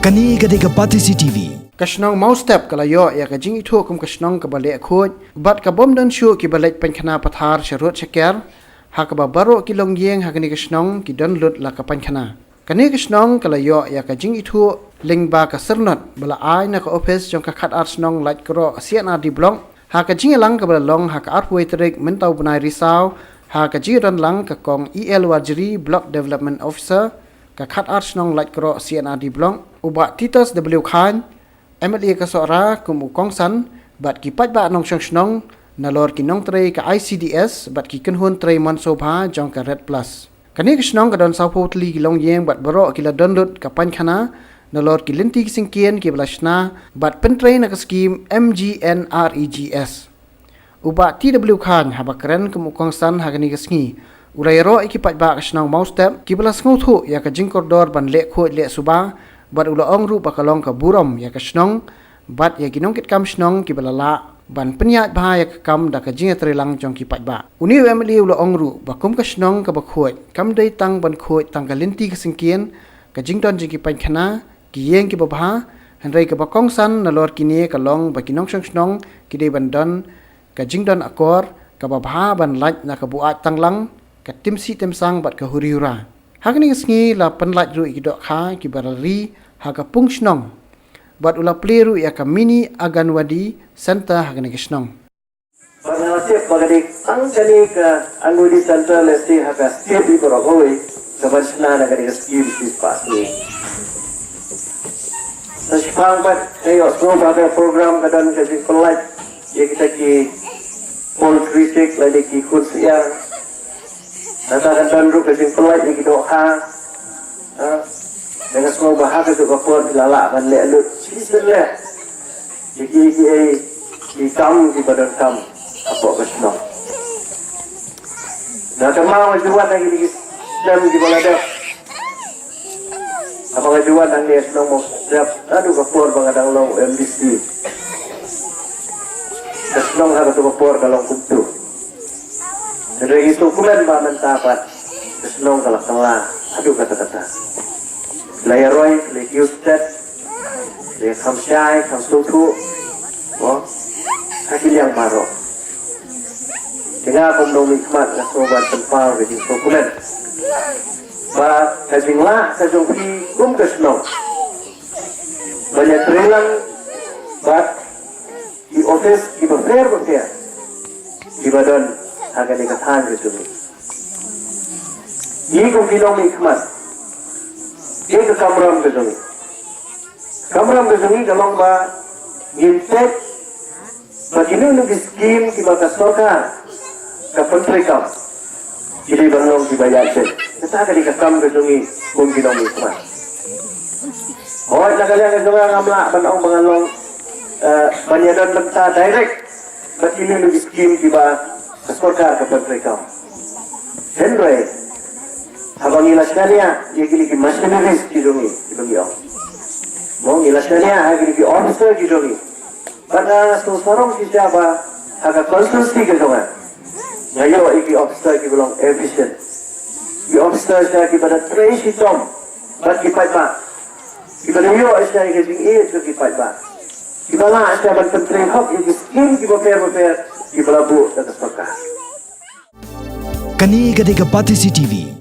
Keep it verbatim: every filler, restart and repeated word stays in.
Kane ka dei ka Batesi T V. Ka shnong Mawstep ka la ïoh ïa ka jingithuh kum ka shnong kaba leh khuid bad ka bym don shuh kiba leit pynkhana pathar sha rud sha ker, ha kaba baroh ki longïing ha kane ka shnong ki don lut la ka pynkhana. Kane ka shnong ka la ïoh ïa ka jingithuh lyngba ka syrnod ba la ai na ka ophis jong ka khatar shnong Laitkroh C and R D Block, ha ka jingïalang kaba la long ha ka arphew tarik mynta u bnai Risaw, ha ka jingdon lang ka Kong E L Warjri, Block Development Officer, ka khatar shnong Laitkroh C and R D Block, u Bah Titus W Chyne, M L A ka Sohra kum u kongsan, bad ki paidbah nongshong shnong, nalor ki nongtrei ka I C D S bad ki kynhun trei mon sngewbha jong ka Red Plus. Kane ka shnong ka don sawphew tylli ki longïing bad baroh ki la don lut ka pynkhana, nalor ki lynti ki syngkien kiba la shna bad pyntrei na ka skhim M G N R E G S. U Bah T W Chyne haba kren kum u kongsan ha kane ka sngi, u la ïaroh ïa ki paidbah ka shnong Mawstep kiba la sngewthuh ïa ka jingkordor ban leh khuid leh suba, bad u la ong ruh ba ka long ka burom ïa ka shnong bad ïa ki nongkitkam shnong kiba la lah ban pynïaid bha ïa ka kam da ka jingïatreilang jong ki paidbah. Une u M L A u la ong ruh ba kum ka shnong kaba khuid, kam dei tang ban khuid tang ka lynti ka syngkien, ka jingdon jong ki pynkhana, ki ïing kiba bha, hynrei kaba kongsan nalor kine ka long ba ki nongshong shnong ki dei ban don ka jingdon akor kaba bha ban lait na ka buaid tanglang, ka timsih timsang bad ka huri hura. Ha kane ka sngi la pynlait ruh ïa ki dohkha kiba la ri ha ka pung shnong, bad u la plie ruh ïa ka mini Anganwadi Center ha kane ka shnong. Ba nga la tip ba ka dei tang kane ka Anganwadi Center lehse ha ka state baroh kawei kaban shna na kane ka skim shispah sngi. Sa shiphang pat nga ïohsngew ba ka program ka don ka jingpynlait ïa kita ki poultry chick lane ki khun syiar. Nangta kan don ruh ka jingpynlait ïa ki dohkha. Ha? Nga sngew ba ha kajuh ka por ki la lah ban leh lut shisien leh ïa ki, ïa ki, ïa ki kam kiba donkam hapoh ka shnong. Nga kynmaw nga ju wan ha kine ki snem kiba la dep. Haba nga ju wan hangne ha shnong Mawstep, naduh ka por ba nga dang long M D C, ka shnong ha kato ka por ka long kumto. Hynrei ngi sngewkmen ba mynta pat ka shnong ka la kylla haduh katta katta. La ïaroi, la kiew stet, la kham shai, kham sngewthuh, mo, ha ki liang baroh. Te nga kum u nongmihkhmat nga sngew ban pynpaw ka jingsngewkmen ba ka jinglah ka jong phi kum ka shnong ban ïatreilang bad ki ophis kiba pher bapher kiba don ha kane ka thaiñ ka jong ngi. Ngi kum ki nongmihkhmat, ngi, ka kamram ka jong ngi, kamram ka jong ngi ka long ba ngin peit ba kino kino ki skim kiba ka sorkar ka pyntreikam ki dei ban long kiba ïaid beit. Kata ka dei ka kam ka jong ngi kum ki nongmihkhmat. Hooid, na ka liang ka jong nga ngam lah ban ong ba ngan long, eh, ban ïadon bynta direct bad kino kino ki skim kiba ka sorkar ka pyntreikam. Hynrei haba ngi la shaniah ïa kine ki machineries ki jong ngi, kiba ngi ong, mo, ngi la shaniah ha kine ki officer ki jong ngi. Bad nga sngewsarong shisha ba ha ka constituency ka jong nga, nga ïoh ïa ki officer kiba long efficient, ki officer shisha kiba da trei shitom bad ki paidbah, kiba da ïoh shisha ïa ka jingïeit jong ki paidbah, kiba lah shisha ban pyntrei hok ïa ki skim kiba pher bapher kiba la buh da ka sorkar. Kane ka dei ka Batesi T V.